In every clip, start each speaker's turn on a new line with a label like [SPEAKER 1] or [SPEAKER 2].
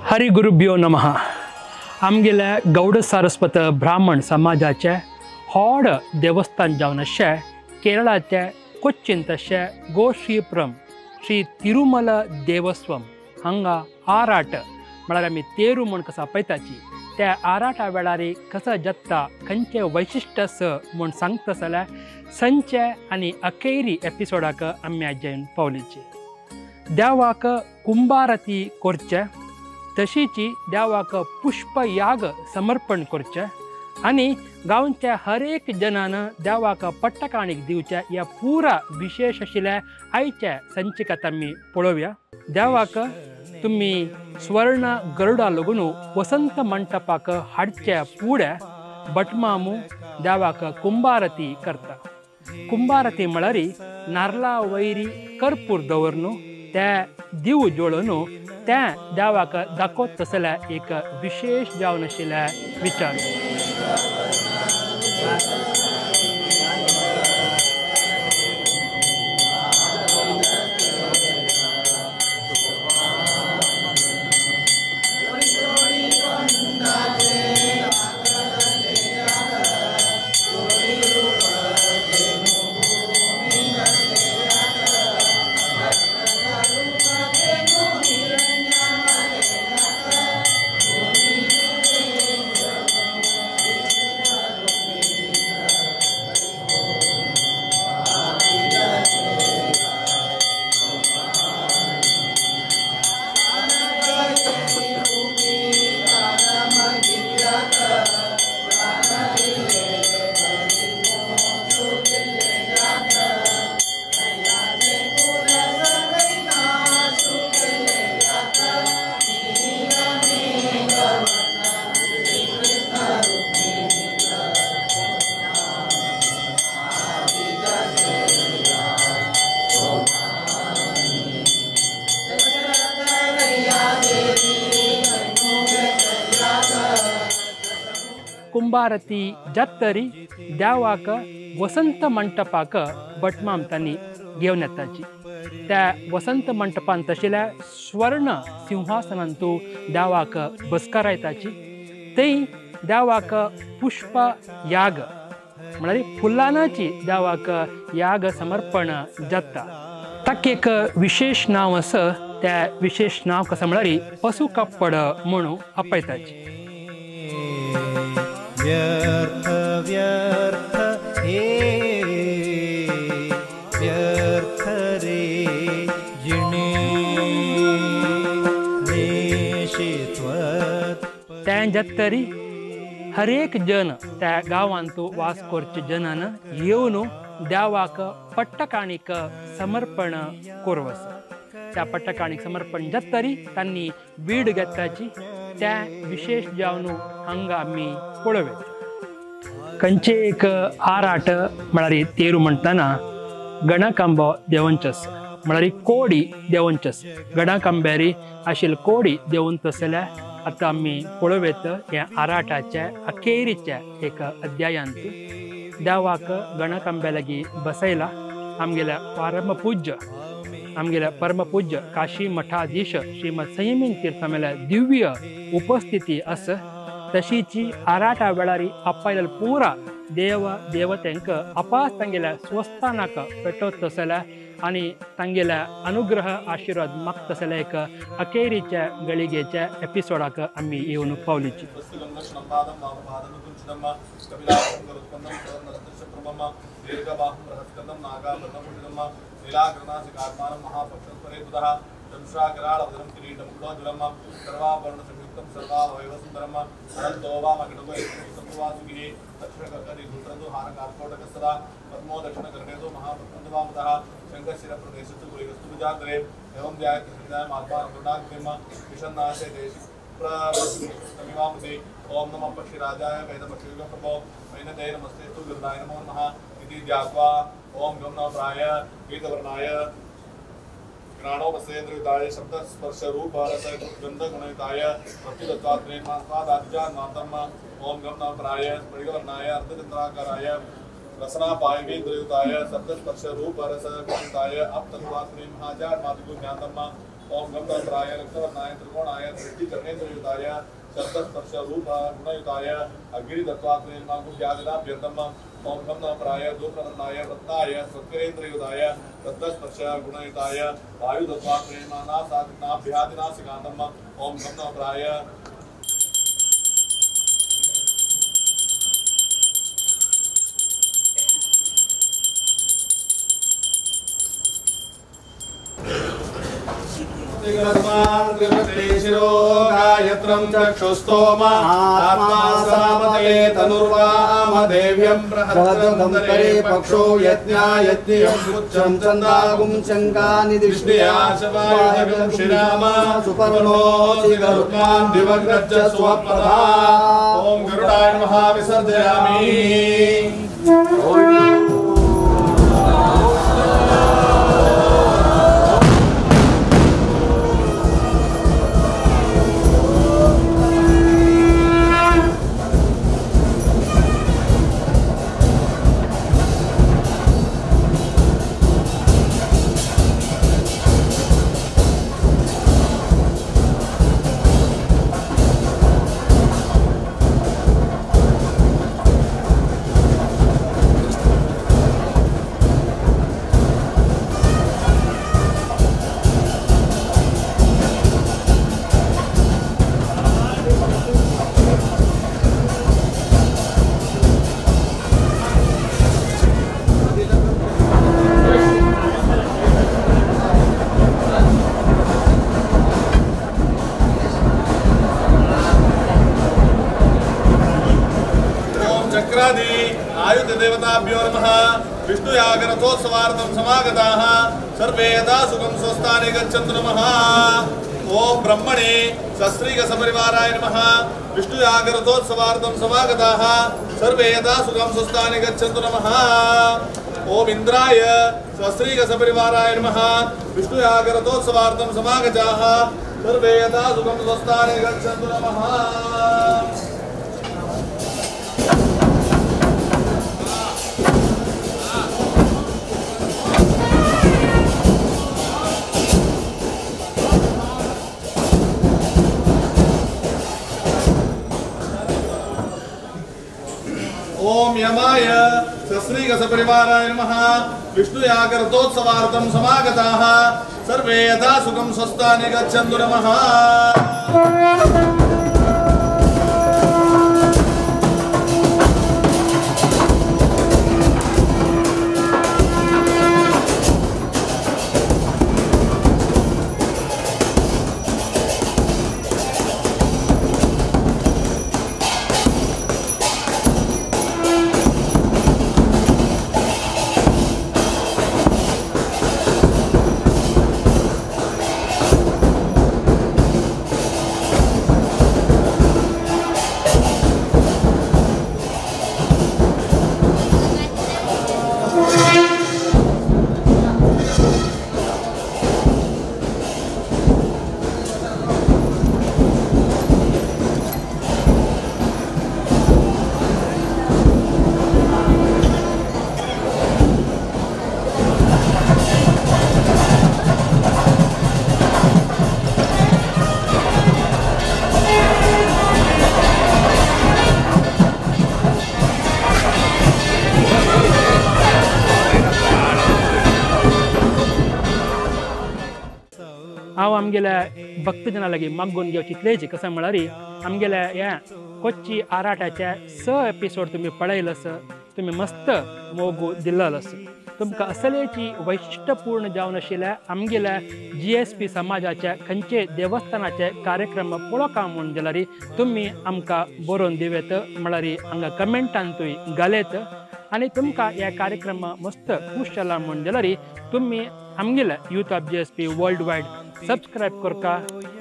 [SPEAKER 1] हरी गुरुभ्यो नमः। आमगेल्या गौड सारस्वत ब्राह्मण समाजाचे होड देवस्थान जावन आसचें केरळाचे कोच्चीन तशें गोश्रीपुरम श्री तिरुमल देवस्वम हांगा आराट म्हळ्यार आमी तेरू म्हूण कसो आपयताची त्या आराटा वेळार कसो जाता खंयचें वैशिश्ट आसा म्हूण सांगता जाल्यार संचे आनी अखेरी एपिसोडाक आमी आयज पावलीची। देवाक कुंभारती करचें तशीची देवाक पुष्पयाग समर्पण करचें आनी गांवच्या हर एक जनान देवाक पट्टकाणीक दिवचें ह्या पुरा विशेष आशिल्ल्या आयच्या संचिकांत आमी पळोवया। देवाक तुमी स्वर्ण गरुडा लागून वसंत मंटपाक हाडच्या पुड्या भटमामू देवाक कुंभारती करता। कुंभारती म्हळ्यार नारला वैरी कर्पूर दवरनु त्या दिव जोडून त्या देवाक दाखोवत तसल्या एक विशेष जावन आशिल्ल्या विचार। कुंभारती जातरी देवाक वसंत मंटपाक भटमाम तांणी घेवन येताची। त्या वसंत मंटपांत आशिल्ल्या स्वर्ण सिंहासनांतू देवाक बसकारायताची। थंय देवाक पुष्प याग म्हळ्यार फुलांची देवाक याग समर्पण जाता। ताका एक विशेष नांव आसा, त्या विशेष नांव कसं म्हळ्यार पशु कापड म्हणून आपयताची।
[SPEAKER 2] व्यर्थ व्यर्थ हे व्यर्थ रे जिणे नेशित्वत।
[SPEAKER 1] तें जातरी हर एक जन त्या गांवांत वास करचे जनान येवन देवाक पट्टकाणीक समर्पण करूं। त्या पट्टकाणीक समर्पण जातरी तांणी वीड घेताची त्या विशेष जावन हांगा आमी पळोवया। खंयचे एक आराट म्हळ्यार तेरू म्हणटना गणकांबो देवंचस म्हळ्यार कोडी देवंचस गणकांब्यारी आशिल्ले कोडी देवंत आसल्या आतां आमी पळोवयत ह्या आराटाच्या अखेरीच्या एक अध्यायांत देवाक गणकांब्या लागीं बसयला। आमगेल्या परमपूज्य आमगेल्या परमपूज्य काशी मठाधीश श्रीमद संयमीन तीर्थामेल्या दिव्य उपस्थिती आसा। तशीची आराटा वेळार आपयलेल्या पुरा देव देवतेंक अपास तांगेल्या स्वस्थानाक पेटवत आसल्या आनी तांगेल्या अनुग्रह आशिर्वाद मागता आसल्या एक अखेरीच्या घळिगेच्या एपिसोडाक आमी येवन पावलीची।
[SPEAKER 3] ओम नमः पक्षिराजाय वेदपक्षिप्रभो वैनते नमस्ते गरुडाय नमो नमः इति ध्यात्वा ओम गम नमः प्राय पीतवर्णाय घ्राणोपसेन्द्रयुताय शब्दस्पर्शरूपरसगन्धगुणयुताय प्रत्युदत्वात्रेमास्वादादिजान्मातम् ओम गम नमः प्राय स्फटिकवर्णाय अर्धचन्द्राकाराय रसनापायवेन्द्रयुताय शब्दस्पर्शरूपरसगुणयुताय अपतत्वात्रे महाजान्मातुज्ञातम् ओम गम नवप्राय रक्तवर्णाय त्रिकोणाय दृष्टिकर्णेन्द्रयुताय शब्दस्पर्श रूप गुणयुताय अग्नितत्त्वात्मने नमः। ओम गम नवप्राय धूम्रवर्णाय रत्नाय सत्करेन्द्रयुताय शब्दस्पर्श गुणयुताय वायुतत्त्वात्मने नमः। ओम गम नवप्राय
[SPEAKER 4] शिरोगायत्रं चक्षुस्तोम आत्मा सामते तनुर्वामदेव्यं बृहदन्तरे पक्षो यज्ञा यज्ञियं पुच्छं चन्दागुं
[SPEAKER 5] शङ्कानि
[SPEAKER 4] विष्णुया शवायुधं श्रीराम सुपर्णोऽसि गरुत्मान् दिवग्रच्च स्वप्रभा। ॐ गरुडाय नमः विसर्जयामि। आयुध देवताभ्यो नमः। विष्णुयागरथोत्सवार्थं समागताः सर्वे यथा सुखं स्वस्थानि गच्छन्तु नमः। ॐ ब्रह्मणे सस्त्रीकसपरिवाराय नमः। विष्णुयागरथोत्सवार्थं समागताः सर्वे यथा सुखं स्वस्थानि गच्छन्तु नमः। ॐ इन्द्राय सस्त्रीकसपरिवाराय नमः। विष्णुयागरथोत्सवार्थं समागताः सर्वे यथा सुखं स्वस्थानि गच्छन्तु नमः। ओम यमाय सस्त्रीकसपरिवाराय नमः। विष्णुयागरथोत्सवार्थं समागताः सर्वे यथा सुखं स्वस्थानि गच्छन्तु नमः।
[SPEAKER 1] हांव आमगेल्या भक्तजना लागीं मागून घेवची इतलेच कशें म्हळ्यार आमगेल्या ह्या कोच्ची आराटाचे 6 एपिसोड तुमी पळयले आसा, तुमी मस्त मोग दिल्लो आसा। तुमकां असलेची वैशिश्टपूर्ण जावन आशिल्ल्या आमगेल्या GSP समाजाच्या खंयचे देवस्थानाचे कार्यक्रम पळोवंक म्हूण जाल्यार तुमी आमकां बरोवन दिवेत म्हळ्यार हांगा कमेंटांतूय घालेत आनी तुमकां ह्या कार्यक्रम मस्त खूश जाला म्हूण जाल्यार तुमी आमगेल्या youth of GSP world wide subscribe करका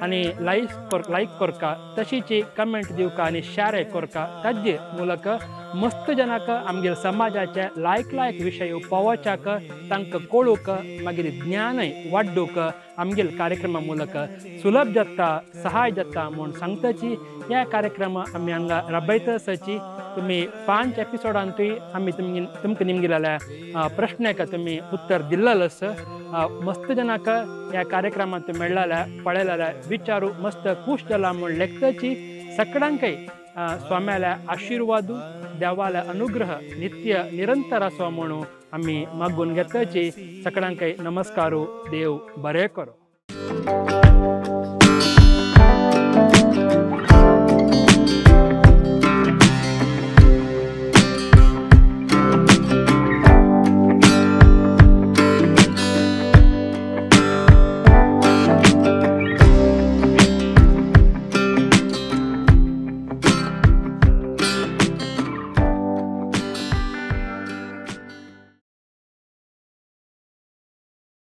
[SPEAKER 1] आनी लायक करका, तशीच कमेंट दिवका आनी शेयर करका। ताजे मुलक मस्त जनाक आमगेर समाजाचे लायक लायक विशय पावोवच्याक तांकां कळूंक मागीर ज्ञानय वाड्डूक आमगेर कार्यक्रमा ಮೂಲಕ सुलभ जाता सहाय जाता म्हूण सांगताची ह्या कार्यक्रम आमी हांगा राबयता आसाची। तुमी 5 एपिसोडांतूय आमी तुमकां निमगिलेल्या प्रश्नाक तुमी उत्तर दिल्लें आसा। मस्त जनाक ह्या कार्यक्रमांत मेळ्ळेल्या पळयलेल्या विचारू मस्त खूश जाला म्हूण लेखताची। सगळ्यांकय स्वाम्याल्या आशीर्वादू देवाल्या अनुग्रह नित्य निरंतर आसो म्हणून आमी मागून घेताची। सगळ्यांकय नमस्कारू, देव बरें करो।